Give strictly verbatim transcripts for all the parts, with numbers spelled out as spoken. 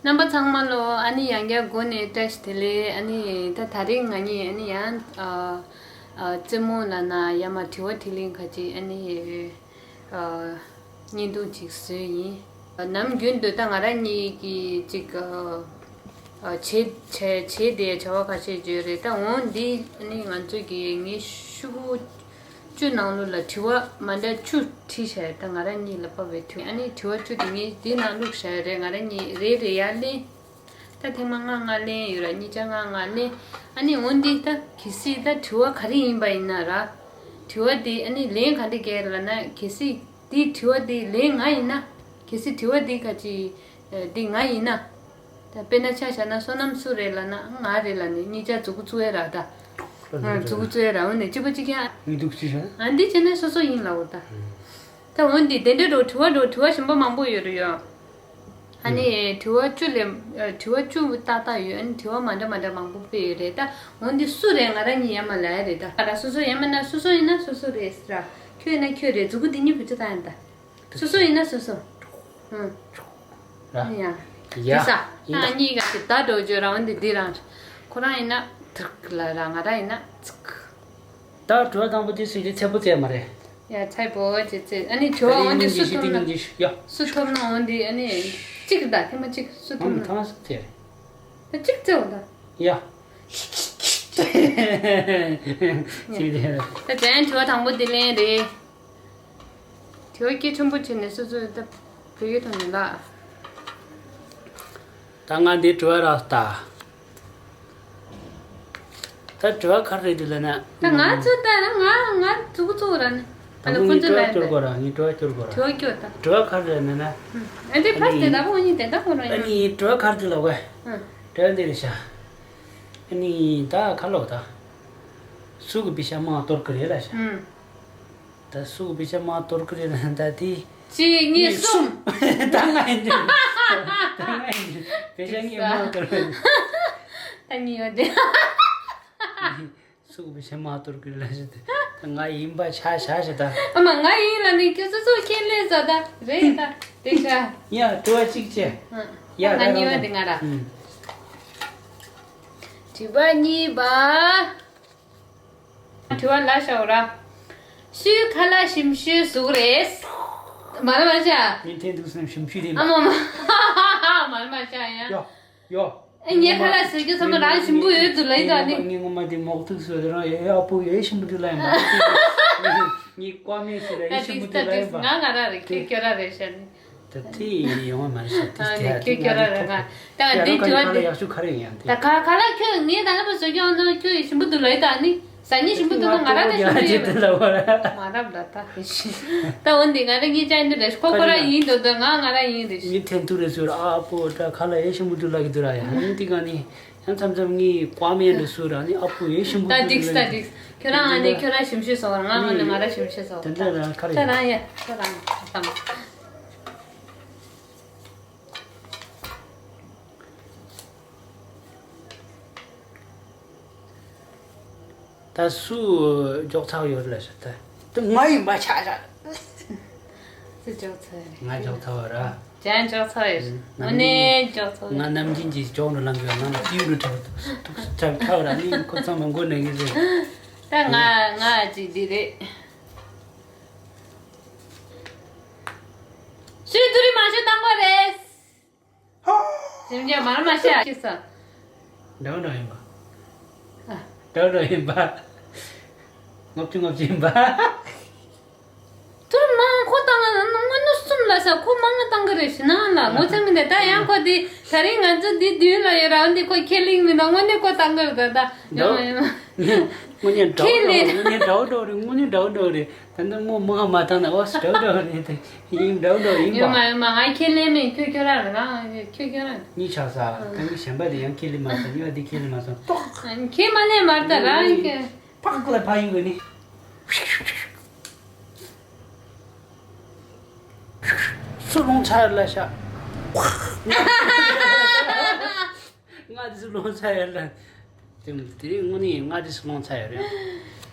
རྣམ་པ་ཚང་མ་ལོ། ཨ་ནི་ཡང་བསྐྱར་འགོ་ནས་བཀྲ་ཤིས་བདེ་ལེགས། ཨ་ནི་ད་དེ་རིང་ང་གཉིས་ཨ་ནི་ཡང་ཨ་ཨ་རྩེད་མོ་ལབ་ན་ཡང་མ་དྲི་བ་དྲིས་ལན་ཁ་ཅིག་ཨ་ནི་ཨ་བརྙན་ཐུང་ཅིག་བཟོས་ཡིན། ནམ་རྒྱུན་དུ་ད་ང་རང་གཉིས་ཀྱིས་ཅིག་ཨ་ཨ་བྱེད་བྱེད་བྱེད་དེ་བྱ་བ་ཁ་ཤས་བརྗོད་རེད། ད་འོན་ཏེ་ཨ་ནི་ང་ཚོ་གི་ངའི་ཤོག་བུ་བཅུ་ནང་ལོགས་ལ་དྲི་བ་མ་འདྲ་བཅུ་བྲིས་བཞག་ཡོད། ད་ང་རང་གཉིས་ལ་དཔག་པའི་དུས། ཨ་ནི་དྲི་བ་བཅུ་དེ་ངས་འདི་ནང་བླུགས་བཞག་ཡོད་རེད། ང་རང་གཉིས་རེ་རེ་ཡར་ལེན། ད་ཐེངས་མ་ང་ལྔ་ལེན་ཡོད་ར། གཉིས་ཆ་ང་ལྔ་ལེན། ཨ་ནི་འོན་ཏེ་ད་གལ་སྲིད་ད་དྲི་བ་ག་རེ་ཡིན་པ་ཡིན་ན་ར། དྲི་བ་དེ་ཨ་ནི་ལན་ག་འདྲ་རྒྱག་ལབ་ན། གལ་སྲིད་དེ་དྲི་བ་དེ་ལན་ང་ཡིན་ན། གལ་སྲིད་དྲི་བ་དེ་ག་ཅི་དེ་ང་ཡིན་ན། ད་དཔེར་ན་ཆ་བཞག་ན་བསོད་ནམས་སུ་རེད་ལབ་ན་ང་རེད་ལབ་ནས་གཉིས་ཆ་མཛུ་གུ་བཙུགས་ཡ་ར། ད་ང་མཛུ་གུ་བཙུགས་ཡ་ར། འོ་ནས་གཅིག་པ་གཅིག་རྐྱང་། ངས་འདུག་ཅི་བྱ། ཨ་འདི་བྱས་ན་སོ་སོ་ཡིན་ལབ་འོ་ད། ད་འོ་འདི་དེ་འདྲ་འགྲོ་དྲི་བ་འགྲོ་དྲི་བ་གཞན་པ་མང་པོ་ཡོད་རེད་ཡོ། ཨ་ནི་དྲི་བ་བཅུ་ལས་དྲི་བ་བཅུ་ཏག་ཏག་ཡོད། ཨ་ནི་དྲི་བ་མ་འདྲ་མ་འདྲ་མང་པོ་སྤེལ་ཡོད་རེད། ད་འོ་འདི་སུ་རེད། ང་རང་གཉིས་ཡ་མ་ལ་ཡ་རེད། ད་ང་རང་སོ་སོ་ཡ་མ་ན་སོ་སོ་ཡིན་ན་སོ་སོ་རེད་ཟེར་ར། ཁྱོད་ཡིན་ན་ཁྱོད་རེད། མཛུ་གུ་འདི་གཉིས་བུ་ཆུ་བཏང་ཡིན་ད། སོ་སོ་ཡིན་ན་སོ་སོ། ཨང་། ར། ཡ། ཡ། དེ་ས། ཡིན་ད། ཨ་གཉིས་ཀ་ཞིག་ད་འགྲོ་བརྗོད་རང་འདི་འདི་རང་། ཁོ་རང་ཡིན་ན་དྲུག་ལ་ར། ང་རང་ཡིན་ན་ཚིག་ད་དྲི་བ་དང་པོ་དེ་སུ་ཡིན་ཚད་པོ་བཙལ་མ་རེད། ཡ་ཚད་པོ་བཙལ་བཙལ། ཨ་ནི་དྲི་བ་འོན་ཏེ་སུ་ཐོབ་ན། ཡ། སུ་ཐོབ་ན་འོན་ཏེ་ཨ་ནི་གཅིག་ད་ཐེངས་མ་གཅིག་སུ་ཐོབ་ན། ཐང་སུ་བཙལ་རེད། ད་གཅིག་བཙལ་འོ་ད། ཡ། ཅིག་དེ་རེད། ད་ཅན་དྲི་བ་དང་པོ་འདི་ལན་རེད། དྲི་བ་སྐད་ཆེན་པོ་བྱས་ནས་སོ་སོས་ད་བོད་ཡིག་ཐོག་ནས་ལབ། ད་ང་འདི་དྲི་བ་རག་ད། ད་དྲི་བ་ག་རེ་རེད་འདི་ལབ་ན། ད་ང་ཚོ་ད་ང་ང་མཛུ་གུ་བཙུགས་ར་ནི། ད་ང་ལ་ཁོ་ངས་ཚོ་དྲི་བ་ལབ་སྐྱོར་དགོས་ར། ངས་དྲི་བ་སྐྱོར་དགོས་ར། དྲི་བ་སྐྱོར་ད། དྲི་བ་ག་རེ་རེད་ན་ན། ཨ་འདི་ཕར་དེ་ད་ཁོ་གཉིས་དེ་ད་ཁོ་རང་ཨ་ཡིན། ནི་དྲི་བ་ག་རེ་ལབ་དགོས། ཨ། དྲི་བ་འདི་རེད་ཤག་ཨ་ནི་ད་ག་ལོག་ད། སུ་གི་པེ་ཤ་མང་གཏོར་གི་རེད་ལབ་ཤག་ཨ། ད་སུ་གི་པེ་ཤ་མང་གཏོར་གི་རེད་ན་ད་དེ། གཅིག་གཉིས་གསུམ། ད་ང་ཡིན་འདུག་ད་ང་ཡིན་འདུག་པེ་ཤ་གཉིས་མང་གཏོར་གི་རེད། ད་གཉིས་ཡོད་དེ། སུ་གི་པེ་ཤ་མང་གཏོར་གི་རེད་ལབ་ཤག་ད་ང་ཡིན་པ་ཆ་བཞག་ཤག་ད། ཨ་མ་ང་ཡིན་ལབ་ནས་ཁྱོད་སོ་སོ་ཁས་ལེན་ཟ་ད་རེད་ད་དེ་ཤག་ཡ་དྲི་བ་གཅིག་བྱས། ཨ། ཡ་ད་ང་གཉིས་པ་དེ་ང་ར། ཨུམ། དྲི་བ་གཉིས་པ། དྲི་བ་ལ་ཤོག་ར། སུའི་ཁ་ལག་ཞིམ་ཤོས་ཟུག་རེད། མ་ར་མ་ཤ། ངས་འཐེན་འདུག་སེམས་ཞིམ་ཤོས་དེ། ཨ་མ་མ། མ་ར་མ་ཤ་ཡ། ཡོ། ཡོ། ཨེ་ངའི་ཁ་ལག་ཟེར་རྒྱུ་ཚང་མ་རང་ཞིམ་པོ་ཡོད་དུ་ལབ་ཡོད་ནི། ངས་ངོ་མ་དེ་མོག་ཐུག་བཟོས་དེ་རང་ཡོ་ཡོ་ཨ་པོ་ཡོ་ཞིམ་པོ་འདུག་ལབ་ཡིན་པ། ངས་ཀ་མེད་ཞིག་ལ་ཡོ་ཞིམ་པོ་འདུག་ལབ་ཡིན་པ། ང་ང་ར་རེད། ཁྱོད་ཁྱོད་ར་རེད་ཤ་ནི། ད་དེ་ཡོང་བ་མ་རེད་ཤག་དེ་ཨ་ནི་དེ་ཁྱོད་ཁྱོད་ར་རེད་ང་། ད་ང་འདི་དྲི་བ་འདི། ཡག་ཤོས་ག་རེ་ཡིན་ཡང་དེ། ད་ག་ག་ལ་ཁྱོད་ངས་ད་ལྟ་བུ་བཟོ་རྒྱུ་ཨ་ནི་ཁྱོད་ཞིམ་པོ་འདུག་ལབ་ཡོད་ད་ནི། ཟ་ཉིན་ཞིམ་པོ་འདུག་ན་ང་ར་ད་ཞིམ་པོ་ཡོད་པ། མ་རབས་ལ་ད། ད་འོན་ཏེ་ང་ར་ངའི་ཅག་འདི་རེད། ཁོ་ཁོ་ར་ཡིན་འདུག་ད་ང་ང་ར་ཡིན་རེད། ངས་འཐེན་ཐུག་རེད་ཟེར། ཨ་ཨ་པོ་ད་ཁ་ལག་ཡོ་ཞིམ་པོ་འདུག་ལབ་ཀྱི་འདུག་ར་ཡ། ཨ་ནི་དེ་ག་ནི་ཡང་མཚམས་མཚམས་ངས་ཀ་མེད་འདྲ་ཟེར་ར་ནི་ཨ་པོ་ཡོ་ཞིམ་པོ་འདུག་ད་ལབ་ཀྱི་འགྲིག་ད་འགྲིག་ཁྱོད་རང་ཨ་ནི་ཁྱོད་ར་ཞིམ་ཤོས་བཟོ་བ། ང་ཨ་ནི་ང་ར་ཞིམ་ཤོས་བཟོ་བ། དེ་འདྲ་རང་ཁ་རེད། ཁྱོད་རང་ཡ་ཁྱོད་རང་ཨ་ཙམ། ད་སུ་འཇོག་ཚར་ཡོད་ལ་ཤ་ད། དེ་ང་ཡིན་པ་ཆགས་ཤག་སུ་འཇོག་ཚར་ཡོད། ང་འཇོག་ཚར་བ་ར། ཅན་འཇོག་ཚར་ཡོད། ཨ་ནི་འཇོག་ཚར་ཡོད། ང་ནམ་རྒྱུན་གྱི་ཅོག་ནང་ལངས་གི་ཡོད། ནང་ལ་ཏིའུ་རུ་འཁྲབ་ཐུག་ཐུག་འཁྲབ་འཁྲབ་ར་ནི་ཁོ་ཚང་མ་མགོ་ནས་གི་རེད། ད་ང་ང་ཅིག་འདི་རེད། སུས་ཏུ་རི་མང་ཤོས་བཏང་གི་རེད། ཞིམ་རྒྱ་མར་མ་ཤ་ཅི་ས། འདྲ་བོ་འདྲ་བོ་ཡིན་པ། ཨ། འདྲ་བོ་འདྲ་བོ་ཡིན་པ། ལྔ་བཅུ་ལྔ་བཅུ་ཡིན་པ། ཐུར་མང་ཁོ་བཏང་ང་དངོས་གནས་གསུམ་ལ་ས་ཁོ་མང་ང་བཏང་གི་རེད་ཞེ་ན་ལ་ངོ་ཚ་མི་འདུག་ད་ཡང་ཁོ་དེ་ད་རིང་ང་ཚོ་འདི་མདུན་ལ་ཡོད་ར་འོན་ཏེ་ཁོ་ཁས་ལེན་མི་འདུག་དངོས་གནས་ཁོ་བཏང་གི་རེད་ད་ད། འདྲ་བོ་ཡིན་པ། དངོས་གནས་འདྲ་བོ་འདྲ་བོ་རེད། དངོས་གནས་འདྲ་བོ་འདྲ་བོ་རེད། དངོས་གནས་འདྲ་བོ་འདྲ་བོ་རེད། ད་ནི་མོ་མ་མ་བཏང་ན་ཨོ་སི་འདྲ་བོ་འདྲ་བོ་རེད་དེ། ཡིན་འདྲ་བོ་འདྲ་བོ་ཡིན་པ། ཡོད་མ་ཡོད་མ་ང་ཁས་ལེན་མེད། ཁྱོད་ཁྱོད་རང་རེད། ང་ཁྱོད་ཁྱོད་རང་རེད། གཉིས་ཆགས་ས། ད་ངས་གཞན་པ་དེ་ཡང་ཁས་ལེན་མ་སོང་། གཉིས་པ་དེ་ཁས་ལེན་མ་སོང་། ཏོག་ཁས་མ་ལེན་མར་ད་རང་ཡིན་ཁྱོད། ཕག་ལ་ཕ་ཡིན་དགོས་ནི། སུ་རླུང་ཚ་ཡར་ལ་ཤ། ང་དེ་སུ་རླུང་ཚ་ཡར་ལ། དེ་དེ་རིང་དངོས་གནས་ང་དེ་སུ་རླུང་ཚ་ཡར་ཡང་།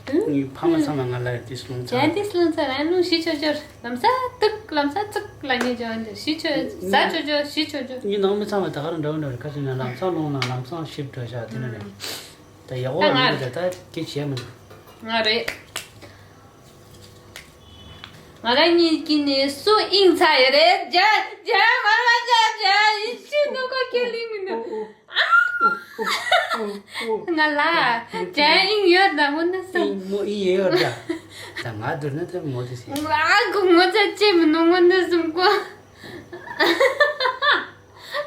ངའི་ཕ་མ་ཚང་མ་ང་ལ་ཏིས་སློང་ཚར། ཇན་ཏིས་སློང་ཚར། རང་ལུང་ཞི་ཆོ་ཆོར་ལམ་སང་ཏུག་ལམ་སང་ཙུག་ལ་ཉེ་ཇོ་ཨན་ཞི་ཆོ་ཟ་ཆོ་ཆོ་ཞི་ཆོ་ཆོ། ངའི་ནང་མི་ཚང་མ་ད་ག་རང་འདྲ་བོ་འདྲ་བོ་རེད། ཁ་ཅིག་ན་ལམ་སང་སློང་ན་ལམ་སང་ཞིབ་འགྲོ་ཤག་དེ་ན་རེད། ད་ཡག་པོ་ད་ང་མི་འདུག་ད་སྐད་བྱས་མི་འདུག་ང་རེད། ང་རང་གཉིས་ཀྱི་ནས་སུ་ཨིན་ཚ་ཡོད་རེད། ཇ་ཇ་མར་མ་ཇ་ཇ་ཡིན་ཤི་ནོ་ཀོ་ཁེ་ལིང་མི་འདུག་ང་ལ་ཇ་ཨིན་ཡོད་ད་མོ་ན་སམ། ཨིན་མོ་ཨིན་ཡོད་ད། ད་ང་བསྡུར་ན་ད་མོ་དེ་སི། ང་གུ་མོ་ཚ་ཅེ་མི་ནོ་མོ་ན་སམ་ཀོ།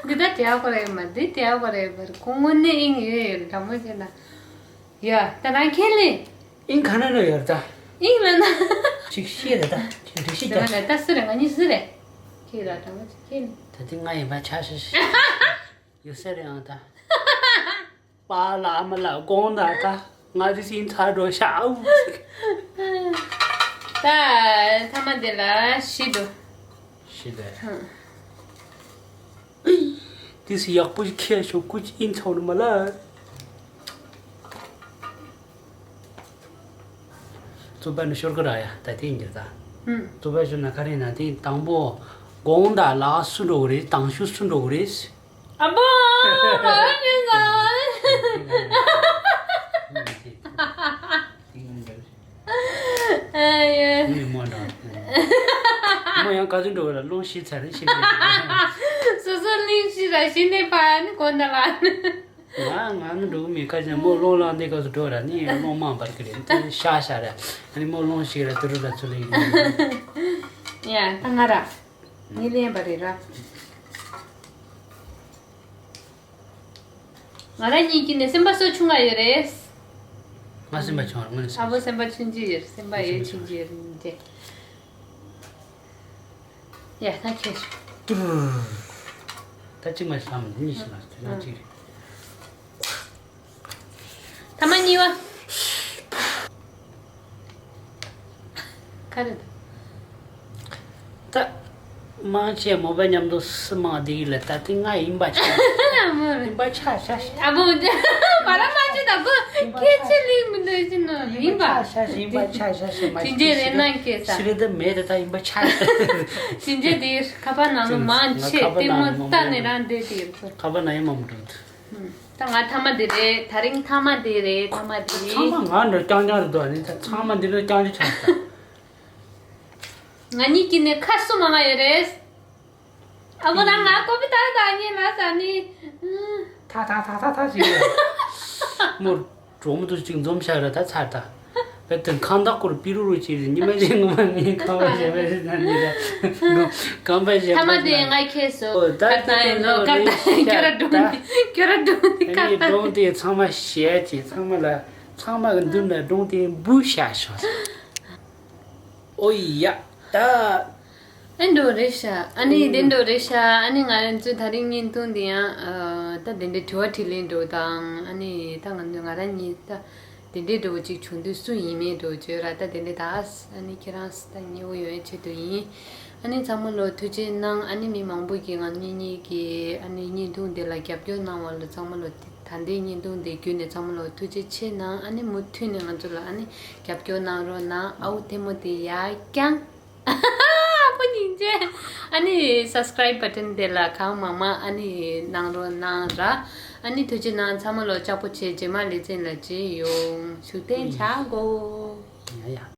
འདི་ད་དེ་ཡག་པོ་རེད་མ་འདི་དེ་ཡག་པོ་རེད་པར་ཁོ་དངོས་གནས་ཨིན་ཡོད་ཡོད་ད་མོ་ཅེ་ན། ཡ་ད་རང་ཁེ་ལི། ཨིན་ག་ན་ལ་ཡོད་ད། ཨིན་ལ་ན། ཅིག་ཤེས་རེད་ད། ཅིག་འདྲི་ཤེས་ད། ད་ད་སུ་རེད། ང་གཉིས་སུ་རེད། ཁྱེད་ར་དྲང་མོ་ཅིག་ཁྱེད་ནི། ད་དེ་ང་ཡིན་པ་ཆ་ཤས་ཤིག་ཡོད་ས་རེད་ཨང་ད། པཱ་ལགས་ཨ་མ་ལགས་དགོངས་དག་ད། ང་དེ་སིན་ཚར་འགྲོ་ཤག་ད་ཐ་མ་དེ་ལ་ཤི་འགྲོ། ཤི་ད། དེ་སི་ཡག་པོ་ཞིག་ཁྱེར་ཤོག་ཀུ་ཅི་ཨིན་ཚོགས་ནི་མ་ལ། རྩོད་པ་ནི་ཤོར་གི་ར་ཡ་ད་དེ་ཡིན་གྱི་ད། ཧུམ། རྩོད་པ་ཤོར་ན་ག་རེ་ན་དེ་དང་པོ་དགོང་དག་ལ་སུ་འགྲོ་གི་རེད། དང་ཤུ་སུ་འགྲོ་གི་རེད། ཨ་བོ། ང་ཡིན་ཟ། ཨ་ཡེ། ངས་མོ་འདྲ། མོ་ཡང་ག་ཚོད་འགྲོ་གི་ར་རླུང་ཤི་ཚར་རེད་ཤི་རེད། སོ་སོ་གླིང་ཤི་ར་ཤི་ནས་ཕ་ནི་གོ་ན་ལ། ང་ང་ནི་འགྲོ་གི་མེད། ཁ་ཅིག་མོ་སློང་ལ་འདི་སྐབས་སུ་འགྲོ་ར་ནི་སློང་མ་འབར་གི་རེད། འདི་ཤ་ཤ་ར་ཨ་ནི་མོ་སློང་ཞིག་ར་དུ་རུ་ར་ཚུ་ལ་ཡིན། ཡ་ད་ང་ར་ངི་ལེན་པ་རེད་ར། ང་ར་གཉིས་ཀྱི་ནས་སེམས་པ་སོ་ཆུང་ང་ཡོད་རེད། ང་སེམས་པ་ཆུང་ར་ངོ་ནས་ཨ་བོ་སེམས་པ་ཆུང་ཅི་ཡོད། སེམས་པ་ཡོད་ཆུང་ཅི་ཡོད་རེད། ཡ་ད་ཁྱེད་ཤོག་ཏུར། ད་གཅིག་མ་ཤི་ལམ་གཉིས་ཤི་ལ་ཁྱོད་རང་གཅིག་རེད། ཐ་མ་གཉིས་པ། ག་རེ་ད། ད། མང་ཆེ་མོ་པ་མཉམ་དུ་སུ་མང་བསྡད་ཡིན་ལ་ད་དེ་ང་ཡིན་པ་ཆ། ཡིན་པ་ཆ་ཤ་ཤ། ཨ་བོ་ཨ་མ་ར་མ་ཆེ་ད་བུ་ཁྱེད་ཆེ་ལིང་མི་འདོད་ཅི་ནོ་ཡིན་པ། ཆ་ཤ་ཤ་ཡིན་པ་ཆ་ཤ་ཤ་མ་ཅི་འདྲ་རེད་ན་སྐྱེས་ས། ཤི་རེ་ད་མེད་ད་ད་ཡིན་པ་ཆ། ཅི་འདྲ་དེ་ཁ་པ་ནང་ལོ་མང་ཆེ་ལྟད་མོ་ལྟ་ནས་རང་བསྡད་དེ་ཡིན་ཚོ། ཁ་པ་ན་ཡིན་མ་མི་འགྲོ་ད། ད་ང་ཐ་མ་དེ་རེད། ད་རིང་ཐ་མ་དེ་རེད། ཐ་མ་དེ་ཚང་མ་ང་འདྲ་རྐྱང་རྐྱང་རེད་འདུག་ཨ་ནི་ད་ཚང་མ་འདི་འདྲ་རྐྱང་རྐྱང་ཆགས་ད། ང་གཉིས་ཀྱི་ནས་ཁ་སུ་མ་ང་ཡོད་རེད། ཨ་མོ་ན་ང་ཀོ་པི་ཏ་ད་ཉེ་ན་ས་ནི། ཐ་ཐ་ཐ་ཐ་ཐ་ཞིག་རེད། མོར་གྲོགས་མོ་དུ་ཅིག་འཛོམས་ཤག་ར་ད་ཚར་ད། བེ་ཏན་ཁང་བདག་སྐོར་པི་རུ་རུ་ཅིག་རེད། ཉི་མ་ཞིག་ངོ་མ་ནི་ཁང་པ་ཞེ་པ་ཞིག་ན་ནི་ར་ཁང་པ་ཞེ་པ་ཐ་མ་དེ་ང་ཁྱེད་སོ་ཨོ་ད་ཀར་ཏང་ཡིན་ནོ་ཀར་ཏང་ཡིན། ཁྱོད་ར་སྒྲུང་ཁྱོད་ར་སྒྲུང་ནི་ཀར་ཏང་སྒྲུང་དེ་ཚང་མ་ཞེ་ཅིག་ཚང་མ་ལ་ཚང་མ་གི་མདུན་ལ་སྒྲུང་དེ་འབུ་ཤ་ཤོག་ཨོ་ཡ་ད། ཨེ་འགྲོ་རེད་ཤག་ཨ་ནི་དེ་འགྲོ་རེད་ཤག་ཨ་ནི་ང་རང་ཚོའི་ད་རིང་བརྙན་ཐུང་འདི་ཡང་ཨ་ད་དེ་འདྲའི་དྲི་བ་དྲིས་ལན་འགྲོ་དང་ཨ་ནི་ད་ང་ཚོ་ང་རང་གཉིས་ད་དེ་འདྲའི་འགྲོ་གཅིག་བྱུང་དུས་སུ་ཡིན་མིན་འགྲོ་བརྗོད་ར་ད་དེ་འདྲའི་ད་ཨ་ནི་ཁྱེད་རང་ད་ཉེ་བོ་ཡོད་ཆེད་དུ་ཡིན། ཨ་ནི་ཚང་མ་ལོ་ཐུགས་རྗེ་གནང་། ཨ་ནི་མི་མང་པོ་གིས་ང་གཉིས་གཉིས་ཀྱི་ཨ་ནི་བརྙན་ཐུང་འདི་ལ་རྒྱབ་སྐྱོར་གནང་བ་ལ་ཚང་མ་ལོ་ད་ལྟའི་བརྙན་ཐུང་འདི་བརྒྱུད་ནས་ཚང་མ་ལོ་ཐུགས་རྗེ་ཆེ་གནང་། ཨ་ནི་མུ་མཐུད་ནས་ང་ཚོ་ལ་ཨ་ནི་རྒྱབ་སྐྱོར་གནང་རོགས་གནང་། ཨའུ་ཐལ་མོ་དེ་ཡར་བརྐྱངས། ཨ་ཕོ་སྙིང་རྗེ། ཨ་ནི་སབ་སི་ཀ་རའིབ་བ་ཊན་དེ་ལ་གང་མང་མང་ཨ་ནི་གནང་རོགས་གནང་ར། ཨ་ནི་ཐུགས་རྗེ་གནང་། ཚང་མ་ལོ་ལྕགས་པོ་ཆེ། རྗེས་མ་ལེ་ཚན་ལ་མཇལ་ཡོང་། ཤུགས་ལྡན་བྱ་དགོས། ཡ་ཡ།